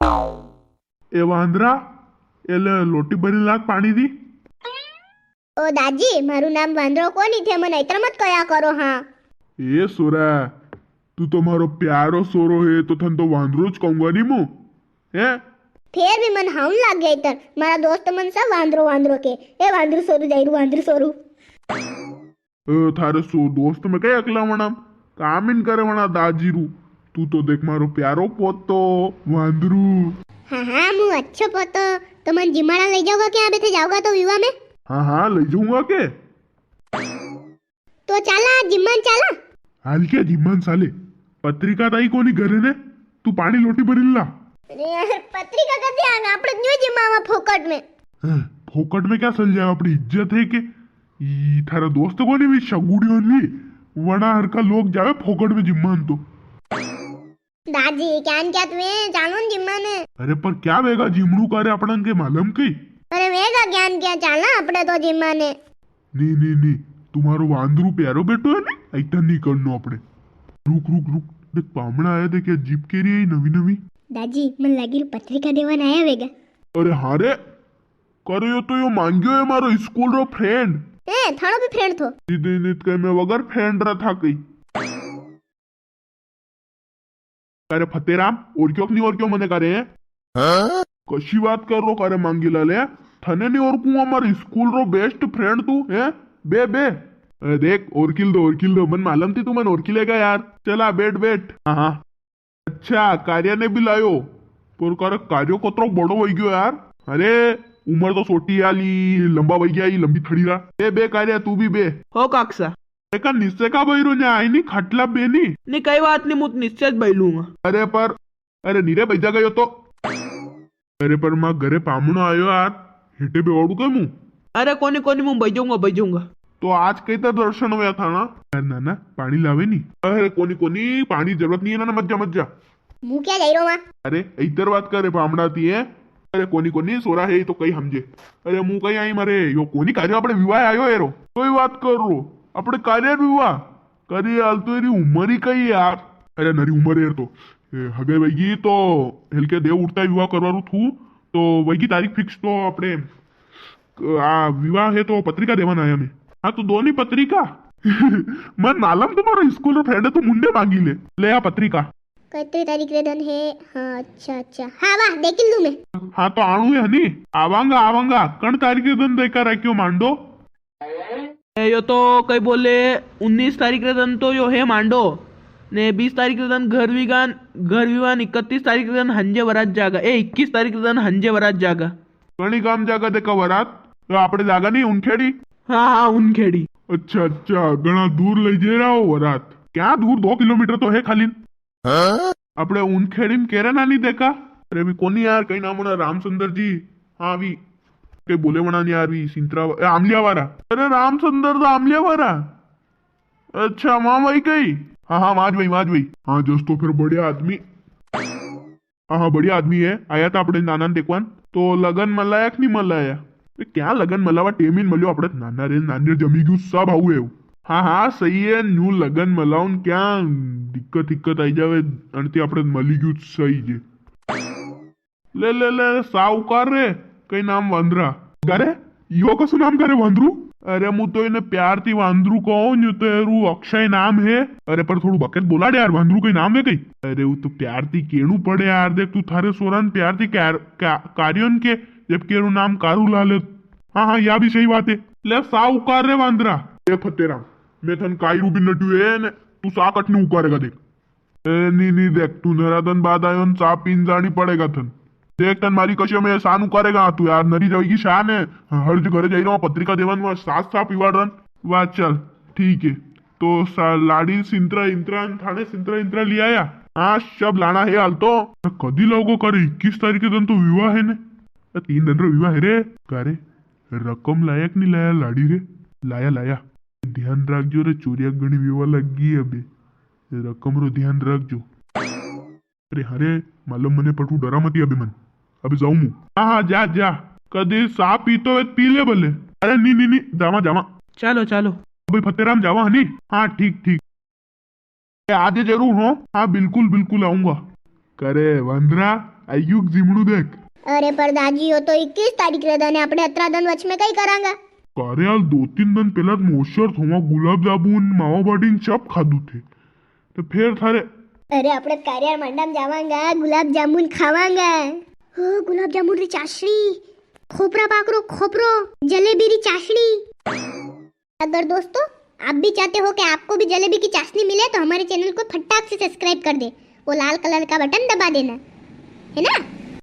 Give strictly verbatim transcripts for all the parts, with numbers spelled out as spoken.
ए वांदरा, ए ले लोटी भरी लाग पाणी दी। ओ दाजी, मारू नाम वांदरो कोनी थे, मने इतर मत कया करो। हाँ। ए सोरा, तू तो मारो प्यारो सोरो है, तो थन तो वांदरो ज कहूंगा नी मु, हैं? फेर भी मन हाउन लाग गया इतर, मारा दोस्त मन सब वांदरो वांदरो के। ए वांदरू सोरू जाइरू, वांदरू सोरू। ए, थारे सो दोस्त में कई अकला वणा, काम इन करे वणा दाजी रू। तू तो देख मारो प्यारो पोतो वांदरू। हाँ हाँ, मु अच्छो पोतो। तो मन जिमाड़ा ले जाओगा क्या? अबे थे जाओगा तो विवाह में? हाँ हाँ, ले जाऊंगा के। तो चाला, जिम्मान चाला। हाल क्या जिम्मान साले? पत्रिका ताई कोनी घरे ने, तू पाणी लोटी भरी ला। अरे यार, पत्रिका कदे आगा? आपणे न्यू जिमावा फोकट में। हैं, फोकट में क्या सल जावे? अपनी इज्जत है के? ई थारा दोस्त कोनी भी शगुड़ियों भी, वणा हर का लोग जावे फोकट में जिम्मान तो। दाजी, क्या न क्या तुम्हें चालो न जिम्मा ने। अरे पर क्या वेगा जिमणू का रे, अपणा के मालूम कई? अरे वेगा क्या न क्या, चाला अपणे तो जिम्मा ने। नी, नी, नी, तुम्हारो वांदरू प्यारो बेटो है ने, ऐसा नी करनो अपणे। रुक, रुक, रुक, देख पामणा आया, देख या जीप के रही है नवी नवी। दाजी, मन लागी रू पत्रिका देवन आया वेगा। अरे हाँ रे, करो यो तो यो मांग्यो है मारो स्कूल रो फ्रेंड। ए, थानो भी फ्रेंड थो? नी, नी, नी, कई मैं वगर फ्रेंड रा था कई। अरे फतेराम, और क्यों नी, और क्यों मने करे है? हाँ? कशी बात कर रो करे मांगीलाल है? थने नी और कुआ मारे स्कूल रो बेस्ट फ्रेंड तू है? बे, बे। अरे देख, और किल दो, और किल दो, मन मालूम थी तू मन और किलेगा यार। चला बैठ, बैठ। हाँ, हाँ। अच्छा, कार्या ने भी लायो। पर कर कार्यो कतरो बड़ो वई गयो यार। अरे, उम्र तो छोटी आली, लंबा वई गया, ई लंबी थड़ी रा। बे, बे कार्या, तू भी बे। हो काकसा। देखा निश्चय का बई रो न्या आई नी, खटला बे नी। नी, कई बात नी, मु तो निश्चय ज बई लूंगा। अरे पर, अरे नी रे, बई जा गयो तो। अरे पर मां घरे पामणो आयो यार, हेटे बेवाड़ू के मु? अरे कोनी, कोनी, मु बई जाऊंगा, बई जाऊंगा। तो आज कई तर दर्शन होया था ना? अरे ना ना, पाणी लावे नी। अरे कोनी, कोनी, पाणी जरूरत नी है ना, ना, मत जा, मत जा। मु क्या जाई रो मां? अरे, इधर बात करे पामणा ती है। अरे कोनी, कोनी, सोरा है, ये तो कई हमजे। अरे मु कई आई मारे, यो कोनी कार्यो अपणे विवाह आयो है रो। कोई बात कर रो, अपणे कार्य विवाह। करे हाल तो एरी उम्र ही कई है यार। अरे नरी उम्र है तो, ए, हगे वैगी तो हेलके देव उठता विवाह करवा रू थू, तो वैगी तारीख फिक्स तो अपणे, आ, विवाह है तो पत्रिका देवन आया मैं। हाँ तो दो नी पत्रिका। मन मालूम तुम्हारा स्कूल रो फ्रेंड है, तू मुंडे मांगी ले, ले आ पत्रिका। कतरी तारीख रे दन है? हाँ, अच्छा, अच्छा। हाँ, वाह, देखी लूँ मैं। हाँ, तो आणू है नी? आवांगा, आवांगा। कण तारीख रे दन देखा राख्यो मांडो? ए, यो तो कई बोले, उन्नीस तारीख रे दन तो यो है मांडो। ने बीस तारीख रे दन घर विगान, घर विवान, इकतीस तारीख रे दन हंजे वरात जागा। ए, इक्कीस तारीख रे दन हंजे वरात जागा। कणी गाम जागा देखा वरात? तो आपणे जागा नी, उनखेड़ी? हाँ, हाँ, उनखेड़ी। अच्छा, अच्छा, घणा दूर ले जे रहा हो वरात। क्या दूर, दो किलोमीटर तो है खाली। हाँ? अपने उनखेड़ी में केरे ना नी देखा? अरे भी कोनी यार, कई नाम होना रामचंद्र जी। हाँ भी, कई बोले वणा नी यार, भी सिंतरा वा-, ए, आमलिया वाला। अरे रामचंद्र तो आमलिया वाला। अच्छा, वहाँ वही कई? हाँ, हाँ, वाज वही, वाज वही। हाँ, जस तो फिर बढ़िया आदमी। हाँ, हाँ, बढ़िया आदमी है। आया था अपने नाना ने देखवान। तो लगन मलाया कि नी मलाया? ए, क्या लगन मलावा, टेम ही नी मल्यो अपने नाना रे, नानी रे जमी गयू सब हाउ है। हाँ, हाँ, सही है, न्यू लगन मलाउन क्या दिक्कत हिक्कत आई जावे, अणती अपने मली गयू सही जे। ले, ले, ले, साहूकार रे, कई नाम वांदरा। अरे, यो कसो नाम करे वांदरू? अरे, मु तो इने प्यार ती वांदरू कहूं, न्यू तो एरू अक्षय नाम है। अरे, पर थोड़ू बकेत बोलाड़ यार, वांदरू कई नाम है कई? अरे, वो तो प्यार ती केणू पड़े यार, देख तू थारे सोरान प्यार ती क्यार-, का-, कार्योन के, जबकि एरू नाम कारूलाल है। हाँ, हाँ, या भी सही बात है। ले, साहूकार रे वांदरा। ए फतेराम, मैं थन काई रू भी नट्यू है ने, तू सा कट नी उकारेगा देख। ए, नी, नी, देख, तू नरा दन बाद आयो न, चा पीन जानी पड़ेगा थन। देख, तन मारी कसम है, सान उकारेगा तू यार, नरी जाएगी शान है। हर जो घरे जाई रहा, पत्रिका देवन, वहाँ सास सा पिवाड़ रन। वाह, चल, ठीक है। तो सा-, लाड़ी सिंतरा इंतरा, थाने सिंतरा इंतरा ले आया? हाँ, सब लाना है हाल तो। कदी लोगो करे, इक्कीस तारीख के दिन तो विवाह है ने। ए, तीन दिन रो विवाह है रे। का रे, रकम लाया कि नी लाया लाड़ी रे? लाया, लाया। ध्यान राखजो रे, चोरिया घणी विवाह लग गई है अबे। रकम रो ध्यान राखजो। अरे हरे, मालूम मने पठू डरा मती अभी मन। अभी जाऊं मु। हाँ, हाँ, जा, जा। कदे सा पीतो है, पी ले भले। अरे नी, नी, नी, जावा, जावा। चालो, चालो। अभी फतेराम जावा हनी? हाँ, ठीक, ठीक। ए, आजे जरूर हो। हाँ, बिल्कुल, बिल्कुल आऊंगा। करे वांदरा, आयुक जिमणू देख। अरे पर दाजी, यो तो इक्कीस तारीख रे दन है, आपणे अतरा दन वच में कई करांगा? अरे यार, दो तीन दन पहला तो मोसर थोमा गुलाब जामुन, मावा बाटी ने सब खादू थे, तो फिर थारे। अरे, आपणे कारियार मांडा में जावांगा, गुलाब जामुन खावांगा। ओ, गुलाब जामुन री चाशनी, खोपरा पाक रो खोपरो, जलेबी री चाशनी। अगर दोस्तों, आप भी चाहते हो कि आपको भी जलेबी की चाशनी मिले, तो हमारे चैनल को फटाक से सब्सक्राइब कर दे, वो लाल कलर का बटन दबा देना, है ना?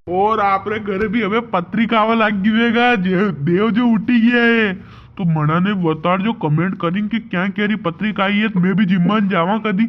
और आपरे घरे भी हमें पत्रिका आवा लाग गई वेगा, जे देव जो उठी गया है, तो मना ने बताड़ जो कमेंट करें कि क्या क्या री पत्रिका आई है, तो मैं भी जिम्मान जावा कदी।